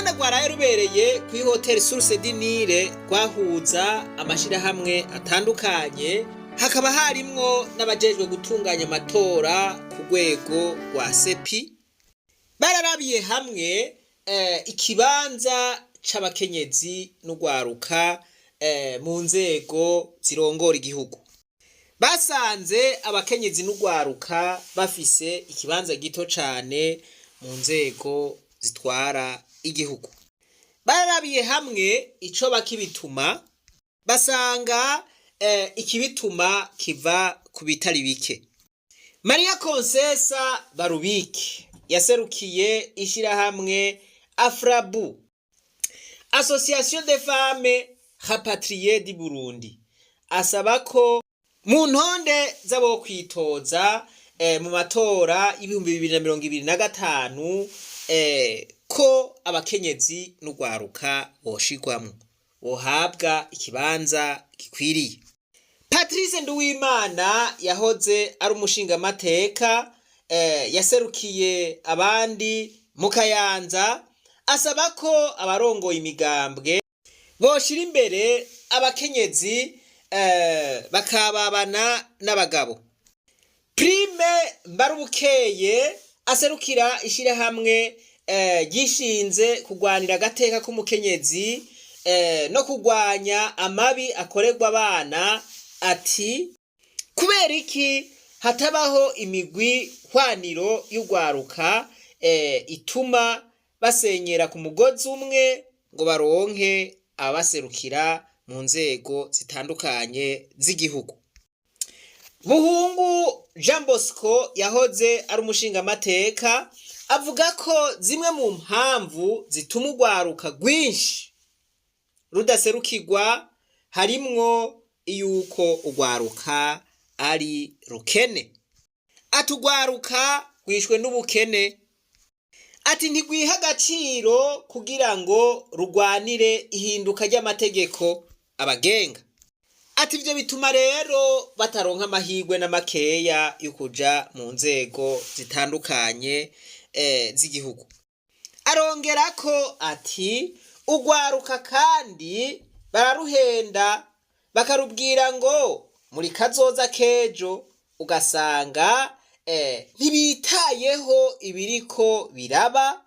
Ruganda rwaraye rubereye kuri hoteli Source du Nil, rwahuza amashirahamwe atandukanye, hakaba harimwo n'abajejwe gutunganya amatora ku rwego rwa CEPI. Bararabiye hamwe ikibanza c'abakenyezi n'urwaruka mu nzego zirongora igihugu. Basanze abakenyezi n'urwaruka bafise ikibanza gito cane mu nzego zitwara igihugu. Bararabiye hamwe ico bakibituma, basanga ikibituma kiva ku bitari bike. Maria Konsesa Barubike yaserukiye ishirahamwe Afrabu, Association des Femmes Rapatriées du Burundi, asaba ko mu ntonde z'abo kwitoza mu matora y'2025 ko abakenyezi n'urwaruka boshirwamwo, bohabwa ikibanza gikwiriye. Patrice Nduwimana yahoze ari umushingamateka, yaserukiye abandi mu Kayanza, asaba ko abarongoye imigambwe boshira imbere abakenyezi bakababana n'abagabo. Prime Mbarubukeye aserukira ishirahamwe ryishinze kurwanira agateka k'umukenyezi no kurwanya amabi akorerwa abana, ati: "Kubera iki hatabaho imigwi hwaniro y'urwaruka ituma basenyera ku mugozi umwe ngo baronke abaserukira mu nzego zitandukanye z'igihugu?" Buhungu Jean Bosco yahoze ari umushingamateka avuga ko zimwe mu mpamvu zituma urwaruka rwinshi rudaserukirwa harimwo yuko urwaruka ari rukene. Ati: "Urwaruka rwishwe n'ubukene." Ati: "Ntigwiha agaciro kugira ngo rugwanire ihinduka ry'amategeko abagenga." Ati: "Ivyo bituma rero bataronka amahirwe n'amakeya yo kuja mu nzego zitandukanye z'igihugu." Arongera ko ati: "Urwaruka kandi bararuhenda, bakarubwira ngo muri kazoza k'ejo, ugasanga ntibitayeho ibiriko biraba,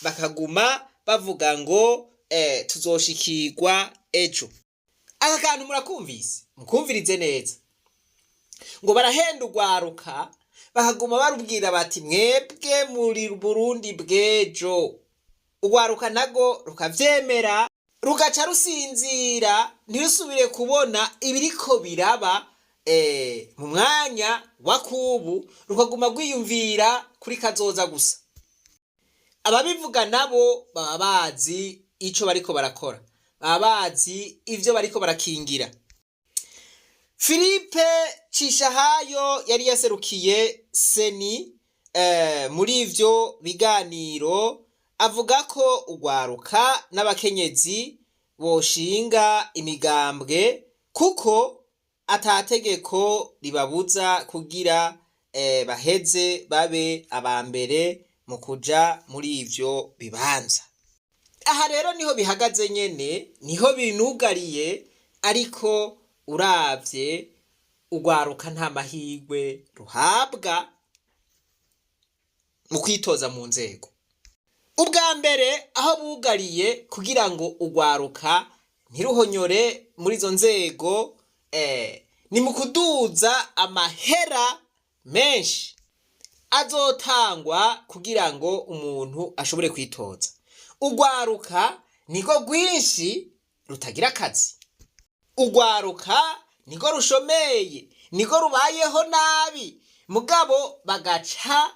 bakaguma bavuga ngo tuzoshikirwa ejo." Aka kantu murakumvise, mukumvirize neza. Ngo barahenda urwaruka, bakaguma barubwira bati: "Mwebwe muri Burundi bw'ejo." Urwaruka nago rukavyemera, rugaca rusinzira, ntirusubire kubona ibiriko biraba mu mwanya wa kubu, rukaguma rwiyumvira kuri kazoza gusa. Ababivuga nabo baba bazi ico bariko barakora, baba bazi ivyo bariko barakingira. Philippe Cishahayo yari yaserukiye CENI muri ivyo biganiro avuga ko urwaruka n'abakenyezi boshinga imigambwe, kuko atategeko ribabuza kugira baheze babe aba mbere mu kuja muri ivyo bibanza. Aha rero niho bihagaze nyene, niho binugariye. Ariko uravye, urwaruka nta mahirwe ruhabwa mu kwitoza mu nzego. Ubwa mbere, aho bugariye kugira ngo urwaruka ntiruhonyore muri izo nzego, ni mu kuduza amahera menshi azotangwa kugira ngo umuntu ashobore kwitoza. Urwaruka niko rwinshi rutagira akazi, urwaruka niko rushomeye, niko rubayeho nabi. Mugabo bagaca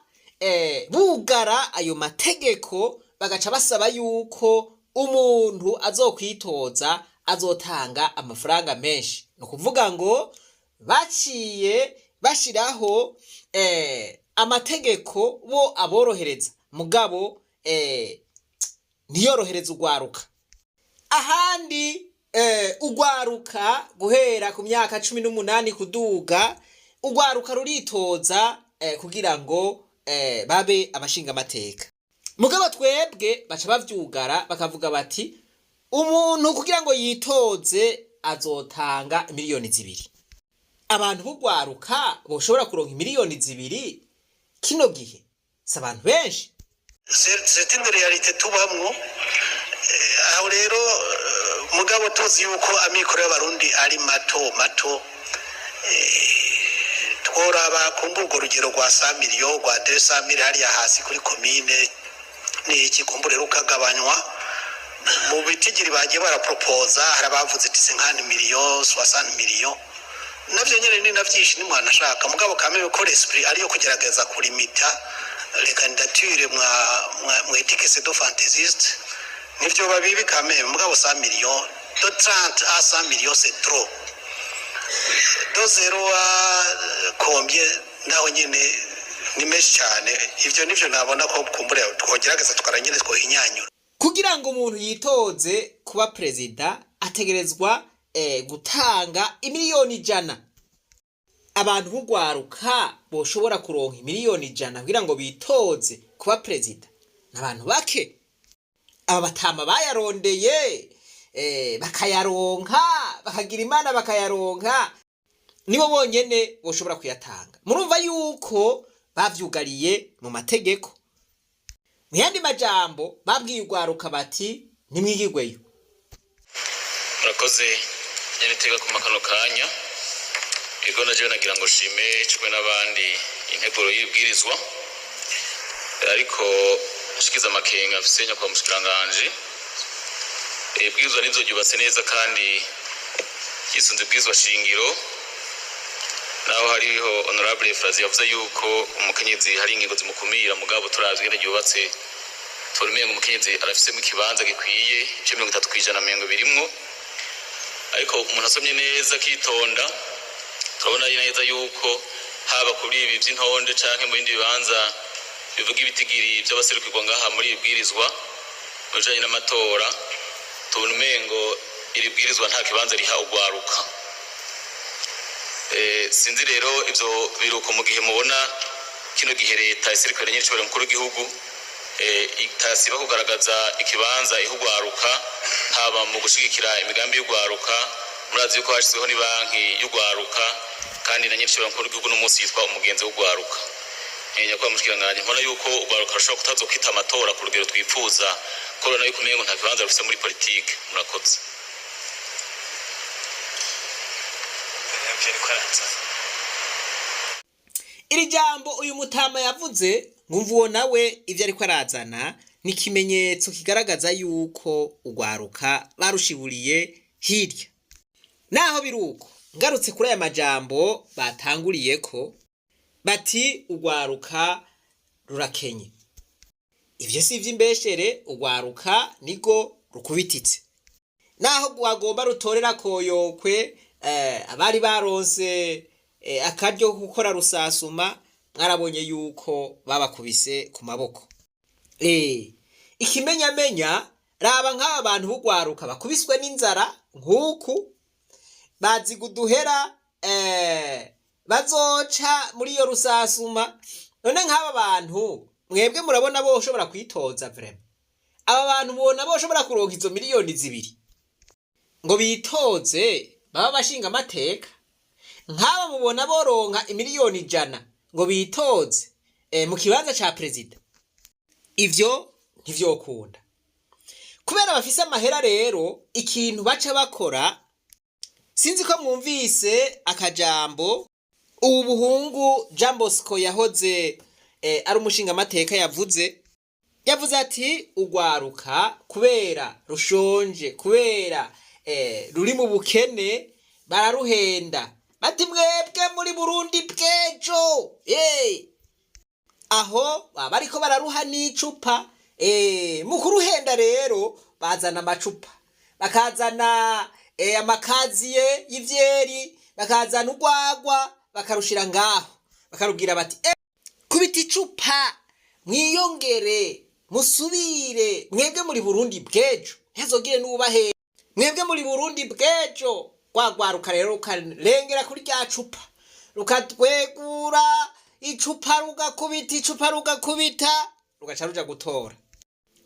bugara ayo mategeko, bagaca basaba yuko umuntu azokwitoza azotanga amafaranga menshi. Ni ukuvuga ngo baciye bashiraho amategeko bo aborohereza, mugabo ntiyorohereza urwaruka. Ahandi urwaruka guhera ku myaka 18 kuduga, urwaruka ruritoza kugira ngo babe abashingamateka. Mugabo twebwe baca bavyugara, bakavuga bati umuntu kugira ngo yitoze azotanga 2 miliyoni. Abantu b'ugwaruka boshobora kuronka 2 miliyoni kino gihe si abantu benshi. C'est une réalité tubamwo. Aho rero, mugabo tuzi yuko amikoro y'Abarundi ari mato mato, tworaba kumva urwo rugero rwa 100 millions, rwa 200 mille hariya hasi kuri komine ni iki, kumbure rukagabanywa mu bitigiri bagiye barapropoza. Hari abavuze ati 50 millions, 60 millions, navyo nyene ni na vyinshi nimwanashaka, mugabo kameme ko l'esprit ariyo kugerageza kulimita les candidatures mwa étiquette de fantaisiste, nivyo babibi kameme. Mugabo 100 millions, de 30 à 100 millions, c'est trop. De zéro à combien, naho nyene ni menshi cyane. Ivyo nivyo nabona ko kumbure twogerageza tukara nyene twohinyanyura. Kugira ngo umuntu yitoze kuba perezida ategerezwa gutanga 100 miliyoni. Abantu b'ugwaruka boshobora kuronka 100 miliyoni kugira ngo bitoze kuba perezida ni abantu bake. Aba batama bayarondeye, bakayaronka, bakagira Imana bakayaronka, nibo bonyene boshobora kuyatanga. Murumva yuko bavyugariye mu mategeko. Mu yandi majambo, babwiye ugwaruka bati nimwigigweyo. Murakoze nyeniteka ku makano kanya. Ego, najewe nagira ngo shime cumwe n'abandi integuro y'ibwirizwa, ariko nshikiza amakenga mfise nyakubahwa mushikiranganji. Ibwirizwa nivyo ryubatse neza kandi ryisunze ibwirizwa shingiro, naho hariho honorable Frazi yavuze yuko umukenyezi hari ingingo zimukumira. Mugabo turavye ingene ryubatse, tubona umengo umukenyezi arafisemo ikibanza gikwiye, ico 30% mengo birimwo. Ariko umuntu asomye neza akitonda, turabona neza yuko haba kuri ibi vy'intonde canke mu bindi bibanza bivuga ibitigiri vy'abaserukirwa ngaha muri iri bwirizwa mu bijanye n'amatora, tubona umengo iri bwirizwa nta kibanza riha ugwaruka. Sinzi rero ivyo biruko mu gihe mubona kino gihe leta iserukira nyir'icubahiro mukuru w'igihugu, itasiba kugaragaza ikibanza iha ugwaruka, haba mu gushigikira imigambi y'ugwaruka. Murazi yuko hashyizweho ni banki y'ugwaruka, kandi na nyir'icubahiro mukuru w'igihugu n'umunsi yitwa umugenzi w'ugwaruka. Nyakubahwa mushikiranganji, mbona yuko ugwaruka rushobora kutazokwita amatora ku rugero twifuza, ko rubona yuko umengo nta kibanza rufise muri politike. Murakoze. Iri jambo uyu mutama yavuze, nkumva uwo nawe ibyo ariko arazana ni ikimenyetso kigaragaza yuko ugwaruka barushiburiye hirya. Naho biri uko, ngarutse kuri aya majambo batanguriye ko bati ugwaruka rurakenye, ivyo si ivy'imbeshere. Ugwaruka nigo rukubititse, naho rwagomba rutorera koyokwe. Abari baronse akaryo ko gukora rusasuma, mwarabonye yuko babakubise ku maboko. Ikimenyamenya, raba nk'aba bantu b'ugwaruka bakubiswe n'inzara nk'uku baziga uduhera, bazoca muri iyo rusasuma. None nk'aba bantu mwebwe murabona boshobora kwitoza vraiment? Aba bantu mubona boshobora kuronka izo 2 miliyoni ngo bitoze baba bashinga amateka? Nk'aba mubona boronka 100 miliyoni ngo bitoze mu kibanza ca perezida? Ivyo ntivyokunda kubera bafise amahera. Rero ikintu baca bakora, sinzi ko mwumvise akajambo ubu buhungu Jean Bosco yahoze ari umushingamateka yavuze. Yavuze ati ugwaruka kubera rushonje, kubera ruri mu bukene, bararuhenda bati mwebwe muri Burundi bw'ejo. Aho baba bariko bararuha n'icupa. Mu kuruhenda rero bazana amacupa, bakazana amakaziye y'ivyeri, bakazana urwagwa, bakarushira ngaho, bakarubwira bati kubita icupa mwiyongere musubire, mwebwe muri Burundi bw'ejo, ntihazogire n'ubahe, mwebwe muri Burundi bw'ejo. Rwagwaruka rero rukarengera kuri rya cupa, rukatwegura icupa, rugakubita icupa, rugakubita, rugaca ruja gutora.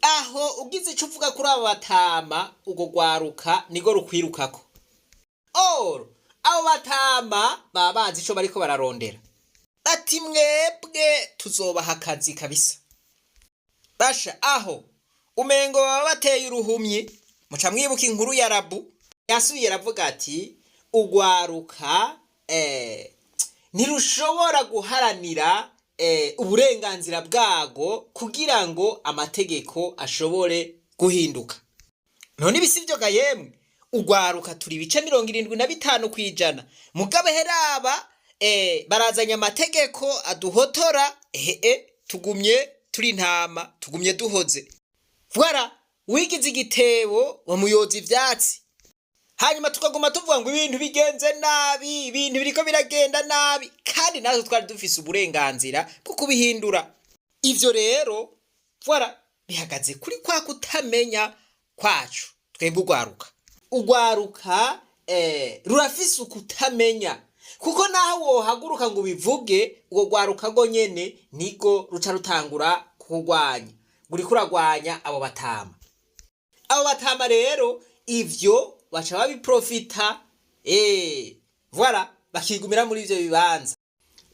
Aho ugize ico uvuga kuri abo batama, urwo rwaruka nirwo rukwirukako. Or abo batama baba bazi ico bariko bararondera, bati mwebwe tuzobaha akazi kabisa. Basha aho umengo baba bateye uruhumyi. Muca mwibuka inkuru ya Rabu yasubiye aravuga ati ugwaruka ntirushobora guharanira uburenganzira bwago kugira ngo amategeko ashobore guhinduka. None ibi si byo ga yemwe? Ugwaruka turi ibice 75%, mugabe heraba barazanye amategeko aduhotora. Ehe, tugumye turi intama, tugumye duhoze. Voilà, wigize igitebo bamuyoza ivyatsi, hanyuma tukaguma tuvuga ngo ibintu bigenze nabi, ibintu biriko biragenda nabi, kandi natwe twari dufise uburenganzira bwo kubihindura. Ivyo rero, voilà, bihagaze kuri kwa kutamenya kwacu twebwe ugwaruka. Ugwaruka rurafise ukutamenya, kuko naho wohaguruka ngo ubivuge, urwo rwaruka rwo nyene nigo ruca rutangura kurwanya, ruriko uragwanya abo batama. Abo batama rero ivyo baca babiprofita, voilà, bakigumira muri ivyo bibanza.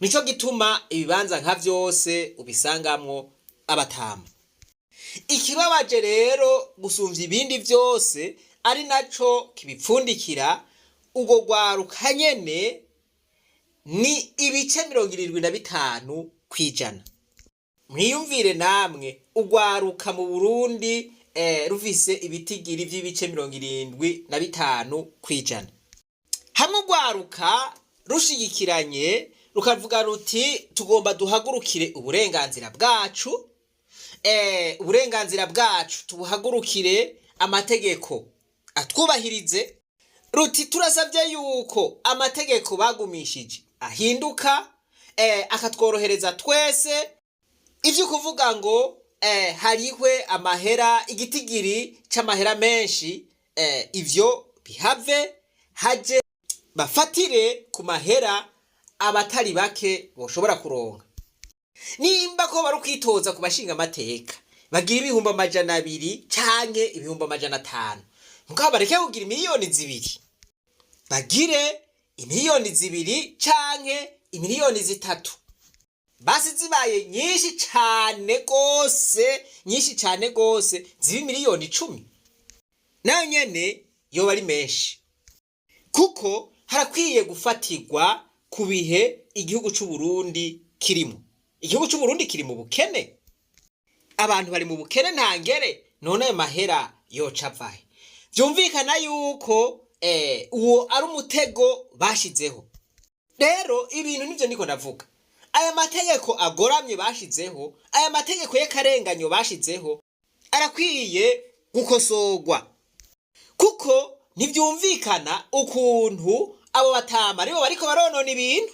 Nico gituma ibibanza nka vyose ubisangamwo abatama. Ikibabaje rero gusumvya ibindi vyose, ari naco kibipfundikira, urwo rwaruka nyene ni ibice 75%. Mwiyumvire namwe, urwaruka mu Burundi rufise ibitigiri vy'ibice 75%. Hamwe urwaruka rushigikiranye rukavuga ruti tugomba duhagurukire uburenganzira bwacu, uburenganzira bwacu tubuhagurukire, amategeko atwubahirize, ruti turasabye yuko amategeko bagumishije ahinduka, akatworohereza twese. Ivyo kuvuga ngo harihwe amahera, igitigiri c'amahera menshi, ivyo bihave, haje bafatire ku mahera abatari bake boshobora kuronka. Nimba ko bari kwitoza ku bashinga amateka, bagira 200,000 canke 500,000, mugabo bareke kugira 2 miliyoni, bagire 2 miliyoni canke 3 miliyoni, basi zibaye nyinshi cane gose, nyinshi cane gose, ziba 10 miliyoni, nayo nyene yoba ari menshi, kuko harakwiye gufatirwa ku bihe igihugu c'u Burundi kirimo. Igihugu c'u Burundi kiri mu bukene, abantu bari mu bukene ntangere. None ayo mahera yoca avahe? Vyumvikana yuko uwo ari umutego bashizeho. Rero ibintu nivyo niko ndavuga, aya mategeko agoramye bashizeho, aya mategeko y'akarenganyo bashizeho arakwiye gukosorwa, kuko ntivyumvikana ukuntu abo batama aribo bariko baronona ibintu,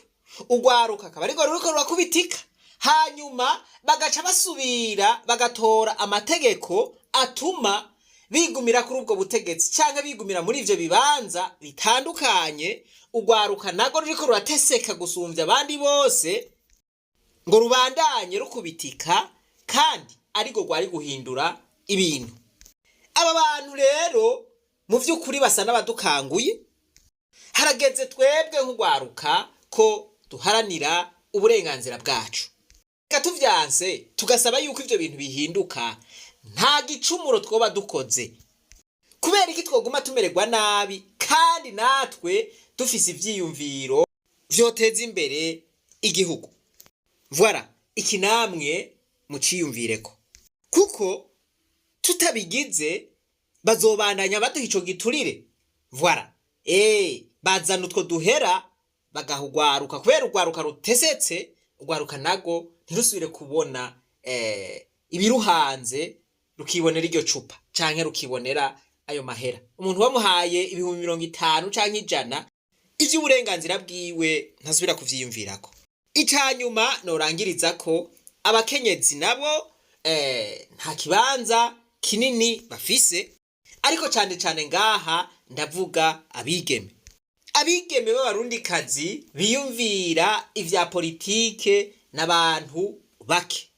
urwaruka akaba ariko ruriko rurakubitika, hanyuma bagaca basubira bagatora amategeko atuma bigumira kuri ubwo butegetsi canke bigumira muri ivyo bibanza bitandukanye. Urwaruka narwo ruriko rurateseka gusumvya abandi bose, ngo rubandanye rukubitika kandi ariko rwari guhindura ibintu. Aba bantu rero mu vy'ukuri basa n'abadukanguye. Harageze twebwe nk'urwaruka ko duharanira uburenganzira bwacu. Reka tuvyanse tugasaba yuko ivyo bintu bihinduka, nta gicumuro twoba dukoze. Kubera iki twoguma tumererwa nabi kandi natwe dufise ivyiyumviro vyoteza imbere igihugu? Voilà, iki namwe muciyumvireko, kuko tutabigize bazobandanya baduha ico giturire. Voilà, bazana utwo duhera bagaha urwaruka, kubera urwaruka rutesetse, urwaruka nago ntirusubire kubona ibiruhanze, rukibonera iryo cupa canke rukibonera ayo mahera. Umuntu wamuhaye 50,000 canke 100, ivy'uburenganzira bwiwe ntasubira kuvyiyumvirako. Icanyuma norangiriza ko abakenyezi nabo nta kibanza kinini bafise, ariko cane cane ngaha ndavuga abigeme. Abigeme b'abarundikazi biyumvira ivya politike n'abantu bake.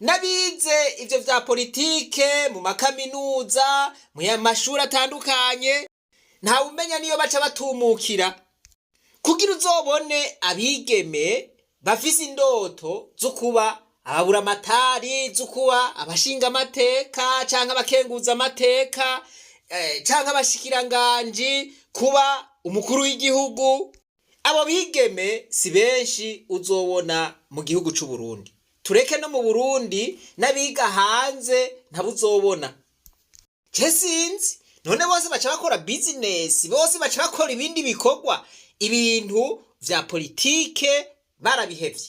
N'abize ivyo vya politike mu makaminuza, mu mashuri atandukanye, ntawe umenya niyo baca batumukira. Kugira uzobone abigeme bafise indoto zo kuba ababuramatari, zo kuba abashingamateka canke abakenguza amateka, canke abashikiranganji, kuba umukuru w'igihugu, abo bigeme si benshi uzobona mu gihugu c'u Burundi. Tureke no mu Burundi, n'abiga hanze ntabuzobona. Je sinzi none bose baca bakora bizinesi, bose baca bakora ibindi bikorwa, ibintu vya politike barabihevye.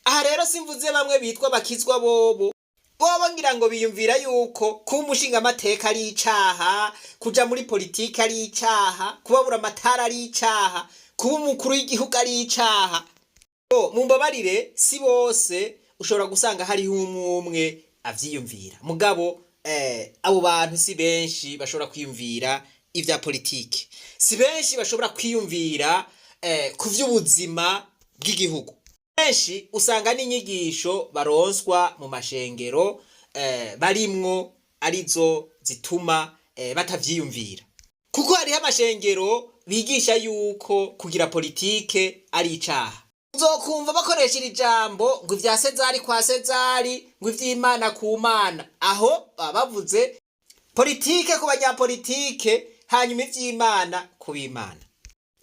Aha rero simvuze bamwe bitwa bakizwa, bobo bobo ngira ngo biyumvira yuko kuba umushingamateka ari icaha, kuja muri politike ari icaha, kubabura amatara ari icaha, kuba umukuru w'igihugu ari icaha. Mumbabarire, si bose, ushobora gusanga hariho umwe umwe avyiyumvira, mugabo abo bantu si benshi bashobora kwiyumvira ivya politike, si benshi bashobora kwiyumvira ku vy'ubuzima bw'igihugu. Benshi usanga n'inyigisho baronswa mu mashengero barimwo arizo zituma batavyiyumvira, kuko hariho amashengero bigisha yuko kugira politike ari icaha. Uzokumva bakoresha iri jambo ngo ivya Sezari kwa Sezari, ngo ivy'Imana ku Mana. Aho baba bavuze politike ku banyapolitike, hanyuma ivy'Imana ku b'Imana.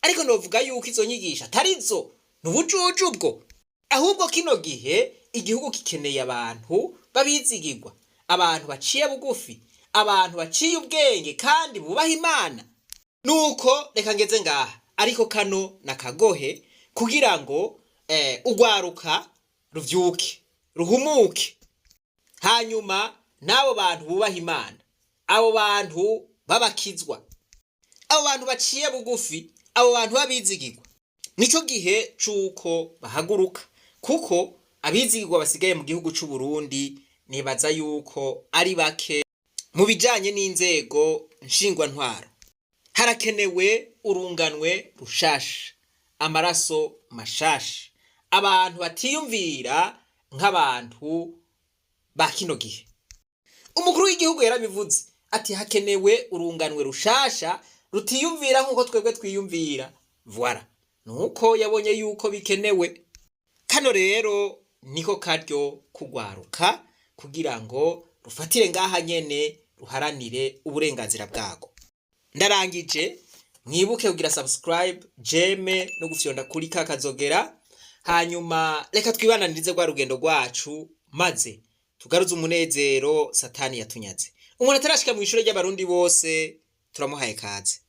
Ariko novuga yuko izo nyigisho atarizo, ni ubujuju bwo. Ahubwo kino gihe igihugu gikeneye abantu babizigirwa, abantu baciye bugufi, abantu baciye ubwenge kandi bubaha Imana. Nuko reka ngeze ngaha, ariko kano nakagohe kugira ngo urwaruka ruvyuke, ruhumuke, hanyuma n'abo bantu bubaha Imana, abo bantu babakizwa, abo bantu baciye bugufi, abo bantu babizigirwa, nico gihe c'uko bahaguruka, kuko abizigirwa basigaye mu gihugu c'u Burundi nibaza yuko ari bake. Mu bijanye n'inzego nshingwantwaro harakenewe urunganwe rushasha, amaraso mashasha, abantu batiyumvira nk'abantu ba kino gihe. Umukuru w'igihugu yarabivuze ati hakenewe urunganwe rushasha rutiyumvira nk'uko twebwe twiyumvira. Voilà, nuko yabonye yuko bikenewe. Kano rero niko karyo kugwaruka kugira ngo rufatire ngaha nyene, ruharanire uburenganzira bwago. Ndarangije. Mwibuke kugira subscribe, j'aime no gufyonda kuri ka kazogera. Hanyuma reka twibananirize rwa rugendo rwacu, maze tugaruze umunezero Satani yatunyaze. Umuntu atarashika mu ishure ry'Abarundi bose, turamuhaye kaze.